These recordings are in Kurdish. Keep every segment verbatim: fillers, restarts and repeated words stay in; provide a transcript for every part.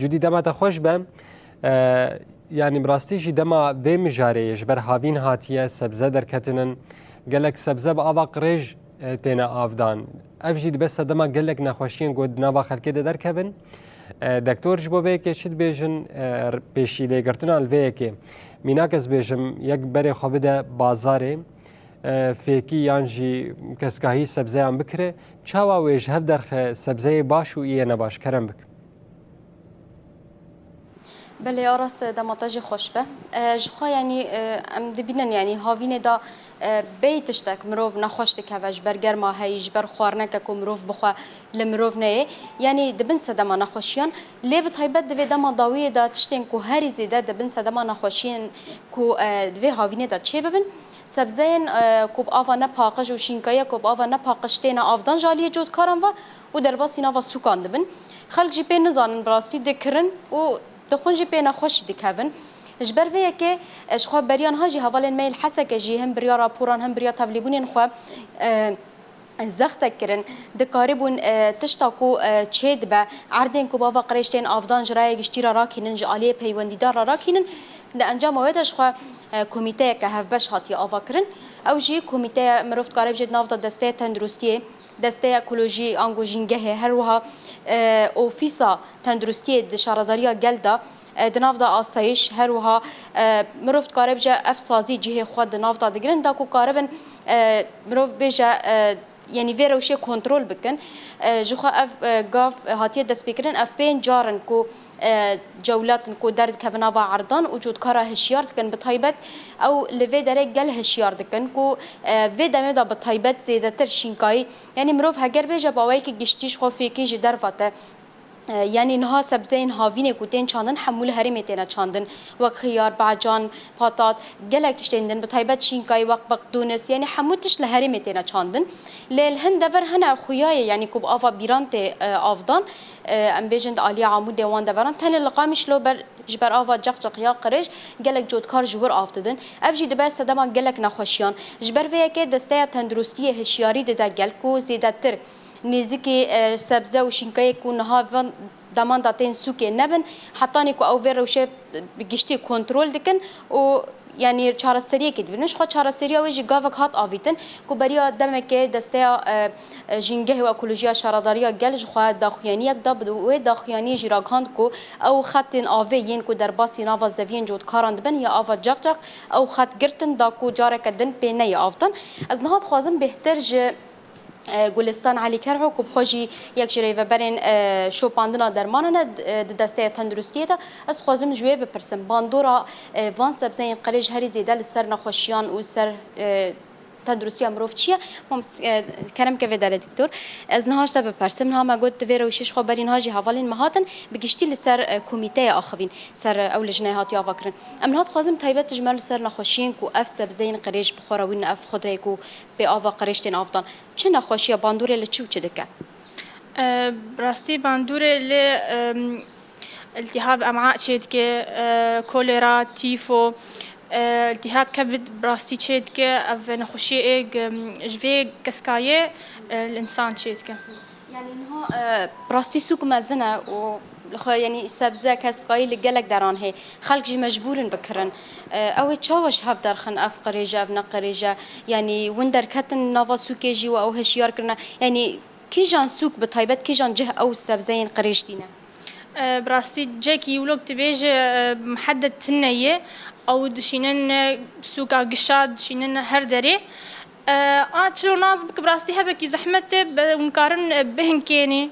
Cudî, dema te xweş be. E, yanî bi rastî jî dema vê mijarê ji ber havîn hatiye, sebze derketinin, gelek sebze bi ava qirêj, e, têne avdan. Ev jî dibe sedema gelek nexweşiyên ku di nava xelkê de derkevin. E, dektor, ji bo vê yekê çi dibêjin, e, pêşîlêgirtina li vê yekê? Mînak ez bêjim, yek berê xwe bide bazarê, e, fêkî yan jî keskahî sebzeyan bikire, çawa wê ji hev derxe sebzeyê baş û iyê nebaş? Kerem bik. Belê, Aras, dema te jî xweş be. E, ji xwe, yanî, e, em dibînin, yanî havînê de, e, bêyî tiştek mirov nexweş dikeve, ji ber germa heyî, ji ber xwarineke ku mirov bixwe li mirov neyê, yanî dibin sedema nexweşiyan. Lê bi taybet di vê dema dawiyê de tiştên ku herî zêde dibin sedema nexweşiyên ku, e, di vê havînê de çêbibin, sebzeyên, e, ku bi ava ne paqij û şînkayiya ku bi ava ne paqij têne avdan ji aliyê cotkaran ve û derbasî nava sûkan dibin. Xelk jî pê nizanin, bi rastî dikirin û dixwin jî pê nexweşî dikevin. Ji ber vê yekê, e, ji xwe beriya niha jî hevalên me yê li Hesekê jî him bi riya raporan, him bi riya tevlîbûnên xwe, e, zextek kirin. Dikaribûn, e, tişta ku, e, çêdibe, erdên ku bi ava qirêj tên avdan ji raya giştî re rakînin, ji aliyê peywendîdar re rakînin, di encama wê de ji xwe, e, komîteyeke hevbeş hatiye avakirin. Ew jî komîteya mirov dikare bêje di nav de desteya tenduristiyê, desteya ekolojî ango jîngehê, her wiha, e, ofîsa tenduristiyê di şaredariya gel de, e, di nav de asayîş, her wiha, e, mirov dikare bêje ev sazî cihê xwe di nav de digirin, da ku karibin, e, mirov bêje, e, yanî vê rewşê kontrol bikin. E, ji xwe ev, e, gav, e, hatiye destpêkirin, ev pênc car in ku, e, cewlat in ku derdikevin nava erdan û cotkara hişyar dikin. Bi taybet ew li vê derê gel hişyar dikin ku, e, vê demê de bi taybet zêdetir şînkayî, yanî mirov heger bêje bi awayekî giştî ji xwe fêkî ji derve te, e, yanî niha sebzeyên havînê ku tên çandin hemû li herêmê têne çandin. Wek xiyar, bacan, patat, gelek tiştên din, bi taybet şînkayî wek beqdûnis, yanî hemû tişt li herêmê têne çandin. Lê li hin dever hene xuya ye, yanî ku bi ava bîran tê, e, avdan, e, em bêjin di aliyê Amûdê wan deveran, tenê li Qamişlo ber, ji ber ava ceqceq ya qirêj gelek cotkar ji wir av didin. Ev jî dibe sedema gelek nexweşiyan. Ji ber vê yekê desteya tenduristiyê hişyarî dide gel ku zêdetir nêzikî, e, sebze û şînkayê ku niha van deman de tên sûkê nebin, hetanî ku ew vê rewşê bi giştî kontrol dikin û, yanî, çareseriyekê dibînin. Ji xwe çareseriya wê jî gavek hat avîtin ku beriya demekê desteya, e, e, jîngehê û ekolojiya şaredariya gel ji xwe daxuyaniyek da, bi wê daxuyaniyê jî ragihand ku ew xetên avê yên ku derbasî nava zeviyên cotkaran dibin ya ava caqcaq, ew xet girtin da ku careke din pê neyê avdan. Ez niha dixwazim bêhtir ji e, Gulistan Elî Kerho ku bi xwe jî yek ji rêveberên, e, şopandina dermanan e, d-, e, di desteya tenduristiyê de. Ez dixwazim ji wê bipirsim, bandora, e, van sebzeyên qirêj herî zêde li ser nexweşiyan û ser, e, tenduristiya mirov çi ye? Mam-, e, kerem ke vê derê, doktor. Ez niha ji te bipirsim, niha me got, di vê rewşê ji xwe berî niha jî hevalên me hatin, bi giştî li ser, e, komîteyê axivîn, ser, e, ew lijneyê hatiye avakirin. Em niha dixwazim taybet ji me li ser nexweşiyên ku ev sebzeyên qirêj bi xwe re wînin, ev xudreyê ku pê ava qirêj tên avdan. Çi nexweşiya bandorê li çi û çi dike? E, bi rastî bandorê li, em, iltihab em'a çêdike, e, kolera, tîfo, e, iltihab kebid bi rastî çêdike. Ev nexweşiyê ê, em, ji vê keskayê, e, li însan çêdike. Yanî niha, e, bi rastî sûk mezin e û li xwe, yanî sebze, keskayî li gelek deran heye. Xelk jî mecbûr in bikirin. E, ew ê çawa ji hev derxin, ev qirêj e, ev ne qirêj e? Yanî win derketin nava sûkê jî û ew hişyar kirine. Yanî kîjan sûk bi taybet, kîjan cih ew sebzeyên qirêj tîne? E, bi rastî cihekî wilo ku tu bêje, e, mihedet tune ye. Ew dişînin, e, sûka gişa, dişînin her derê. E, a çiro nas bike, bi rastî hebekî zehmet e, be-, hûn karin, e, bihinkênî.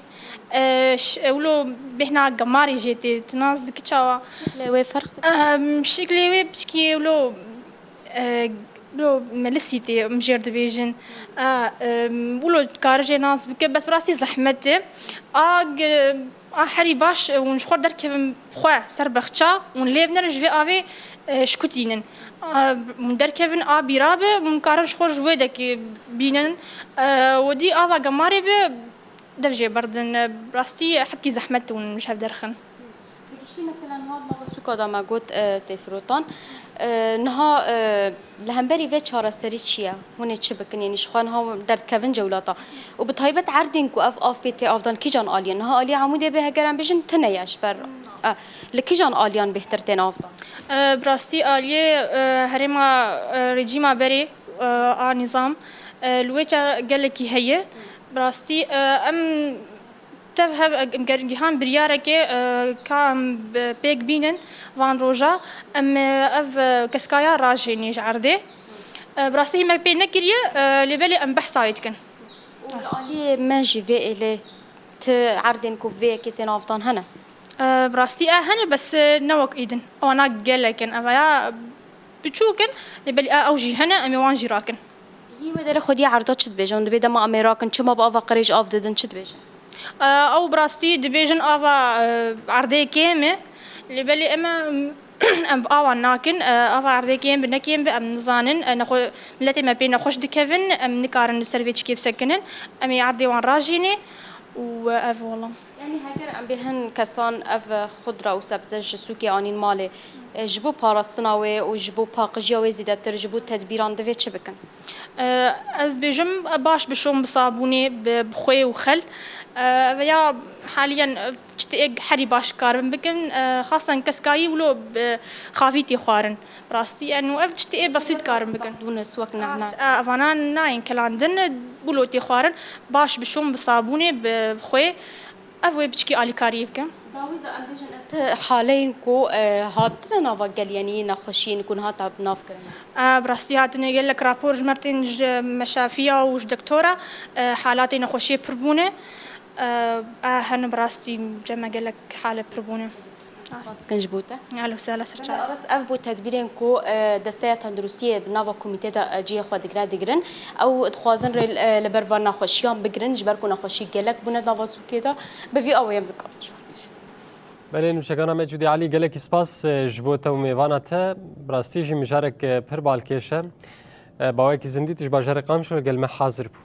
E, ş-, e, wilo bêhna gemarê jê tê, tu nas dikî çawa? Şiklê wê ferq dike? Em, şiklê wê piçkî wilo, e, wilo melisî tê, em jêr dibêjin. A, em, wilo kari jê nas bike, bes bi rastî zehmet e. A, ge-, a herî baş, e, hûn ji xwe derkevin xwe ser bexça, hûn lê binerin ji vê avê, e, şikutînin. A, hûn derkevin a bîra be, hûn karin ji xwe ji wê dekê bînin. E, wedî ava gemarê be, dev jê berdin. E, rastî hebkî zehmet hûn ji hev derxin. Bi giştî mesela niha di nava sûka de me got, e, tê firotan. E, niha, e, li hemberî vê çareserî çi ye? Hûn ê çi bikin? Yanî ji xwe niha derdikevin cewlata. Û bi taybet erdên ku ev av pê tê avdan kîjan aliyê? Niha aliyê Amûdê bê heger em bêjin tune ye ji ber Li kîjan aliyan bêhtir tên avdan? Bi rastî aliyê herêma rejîma berê a nîzam li wê çax gelekî heye. Bi rastî em tev hev em ger gihan biryarekê ka em pêk bînin van roja em ev keskaya rajênî ji erdê. Bi rastî hî me pê nekiriye lê belê em behsa wê dikin. Û li aliyê me jî vê êlê ti erdên ku vê yekê tên avdan hene? Bi rastî e hene bes ne wek îdin. Ewana gelek in. Ev ya biçûk in. Lê belê e ew jî hene em ê wan jî rakin. Hî wê derê xwediyê erda çi dibêje? Hûn dibê dema em ê rakin çima bi ava qirêj av didin çi dibêjin? Ew bi rastî dibêjin ava erdê kêm e. Lê belê em e Em bi awan nakin, ava erdê kêm bi ne kêm bi em nizanin, nexwe miletê me pê nexweş dikevin, em nikarin li ser vê çikê bisekinin, em ê erdê wan rajînê û ev wela. Yanî heger em bê hin kesan ev xudra û sebze ji sûkê anîn malê, ji bo parastina wê û ji bo paqijiya wê zêdetir ji bo tedbîran divê çi bikin? Ez dibêjim baş bişon bi sabûnê, bi xwê û xel veya haliyen çitê herî baş dikaribin bikin. Xastan keskayî wilo bi xavî tê xwarin. Bi rastî eno ev çitê besît dikarin bikin. Dûnis wek nehna. Evana nayên kelandin wilo tê xwarin. Baş bişon bi sabûnê, bi xwê. Ev wê piçkî alîkariyê bikim. Dawî de em bêjin ev ti haleyên ku hatine nava gel, yanî nexweşiyên ku niha te bi nav kirin? Bi rastî hatine gelek rapor ji me re tên ji meşafiya û ji doktora halatê nexweşiyê pir bûne. A hene bi rastî cem me gelek hale pir bûne. Spas dikin ji bo te. Ehlen û sehlen, ser çav. Aras, ev bû tedbîrên ku e, Desteya Tenduristiyê bi nava komîtê de e, cihê xwe digire digirin. Ew dixwazin rê e, li ber van nexweşiyan bigirin, ji ber ku nexweşî gelek bûne di nava sûkê de. Bi vî awê em dikarin ji wan bêjin. Belê nûşegana me Cûdî Elî, gelekî spas e, ji bo te û mêvana te. Bi rastî jî mijarek e, pir balkêş e. E, Bawekî Zindî, tu ji bajarê Qamişlo gel me hazir bû.